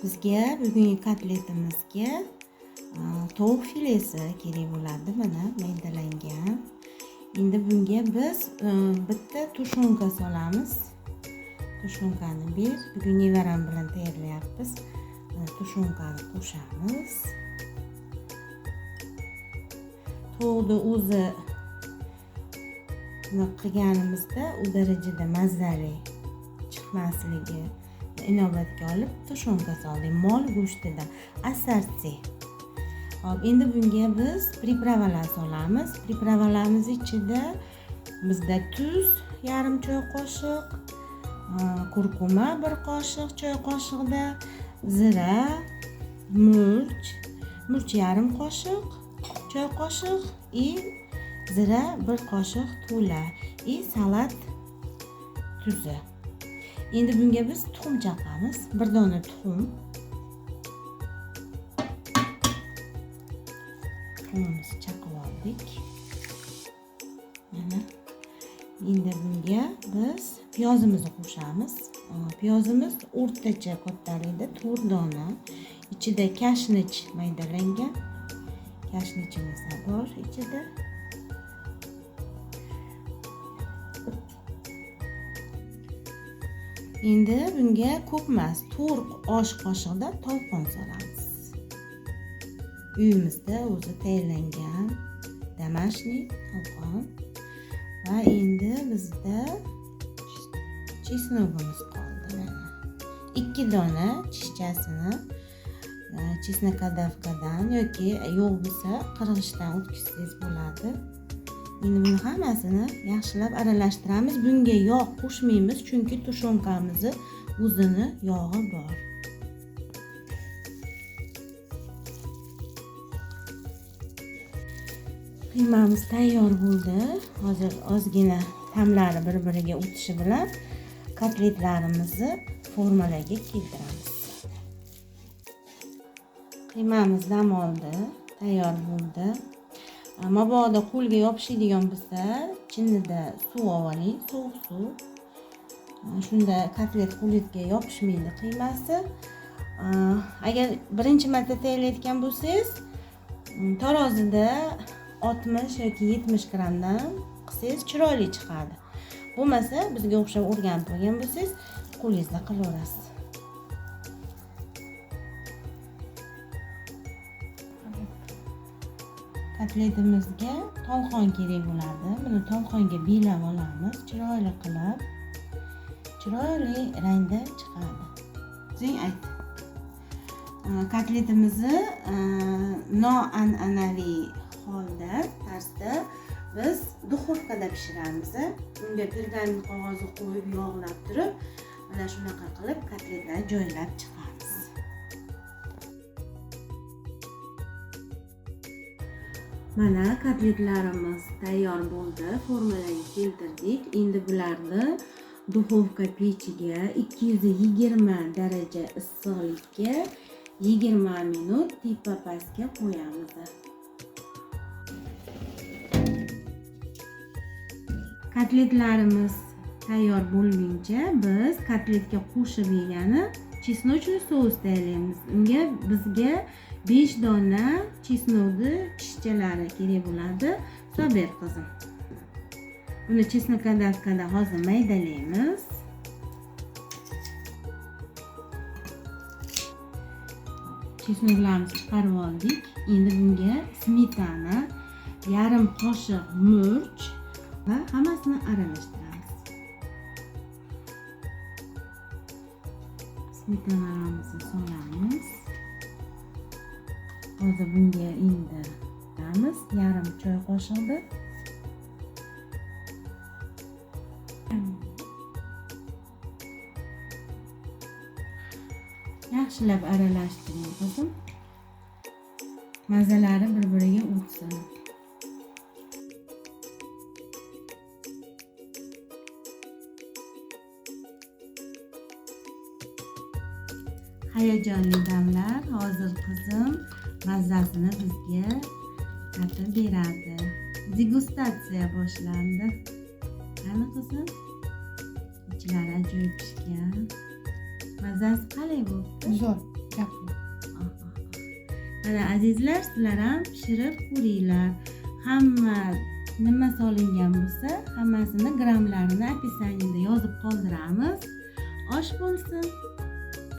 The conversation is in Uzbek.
Bizga bugungi kotletimizga tovuq filesi kerak bo'ladi. Mana maydalangan. Endi bunga biz bitta tushonka solamiz. Tushonkani ber. Bugun nevaram bilan tayyorlayapmiz. Tushonkani qo'shamiz. Tovuqni o'zi qilganimizda u darajada mazali chiqmasligi inobatga olib tushonka soldik. Mol go'shtidan assorti. Hop, endi bunga biz pripravalar solamiz. Pripravalarimiz ichida bizda tuz yarim choy qoshiq, kurkuma 1 qoshiq choy qoshiqda, zira, murch yarim qoshiq choy qoshiq и zira 1 qoshiq to'la и salat tuzi. Endi bunga biz tuxum chaqamiz. 1 dona tuxum. Tuxumimizni chaqib oldik. Mana endi bunga biz piyozimizni qo'shamiz. Piyozimiz o'rtacha kattalikda 4 dona. Ichida kashnich maydalangan. Kashnichimiz ham bor ichida. Endi bunga ko'p emas, 4 osh qoshiqda tolqon solamiz. Uyimizda o'zi tayyorlangan домашний tolqon. Va endi bizda chesnogimiz qoldi. Mana 2 dona tishchasini chesnokadavkadan yoki yo'q bo'lsa qirg'ichdan o'tkazsangiz bo'ladi. Endi buni hammasini yaxshilab aralashtiramiz. Bunga yog' qo'shmaymiz, chunki tushonkamizni o'zini yog'i bor. Qiymamiz tayyor bo'ldi. Hozir ozgina ta'mlari bir-biriga o'tishi bilan kotletlarimizni formalarga keltiramiz. Qiymamiz dam oldi, tayyor bo'ldi. Mabodo qo'lga yopishadigan bo'lsa, chinnida suv oling, sovuq suv. Shunda kotlet qo'lingizga yopishmaydi qiymasi. Agar birinchi marta tayyorlayotgan bo'lsangiz, tarozida 60 yoki 70 grammdan qilsangiz chiroyli chiqadi. Bo'lmasa, bizga o'xshab o'rganib qo'ygan bo'lsangiz, qo'lingizda qilaverasiz. Kotletimizga tolqon kerak bo'ladi. Buni tolqonga belab olamiz, chiroyli qilib. Chiroyli rangda chiqadi. Zing ayt. Kotletimizni noan'anaviy holda, tarzda biz duxovkada pishiramiz. Unga pergament qog'ozi qo'yib yog'lab turib, mana shunaqa qilib kotletlarni joylab chiqamiz. Mana kotletlarimiz tayyor bo'ldi, formalarga keltirdik. Endi bularni duxovka pechiga 220 daraja issiqlikka 20 minut tepa pastga qo'yamiz. Kotletlarimiz tayyor bo'lguncha biz kotletga qo'shib yegani chesnochli sous tayyorlaymiz. Unga bizga 5 dona chesnokni tishchalari kerak bo'ladi. Sobir qizim. Buni chesnokadavkada hozir maydalaymiz. Chesnoklarimizni chiqarib oldik. Endi bunga smetana, yarim qoshiq murch va hammasini aralashtiramiz. Smetanalarimizni solamiz. Hozir bunga endi qo'shamiz yarim choy qoshig'i. Yaxshilab aralashtiring qizim. Mazalari bir-biriga o'tsin. Hayajonli damlar. Hozir qizim mazasini bizga tatib beradi. Degustatsiya boshlandi. Qani qizim? Ichlari ajoyib pishgan. Mazasi qalay bo'libdi? Zo'r. Gapni. Mana, azizlar, sizlar ham pishirib ko'ringlar. Hamma nima solingan bo'lsa, hammasini grammlarini описание da yozib qoldiramiz. Osh bo'lsin.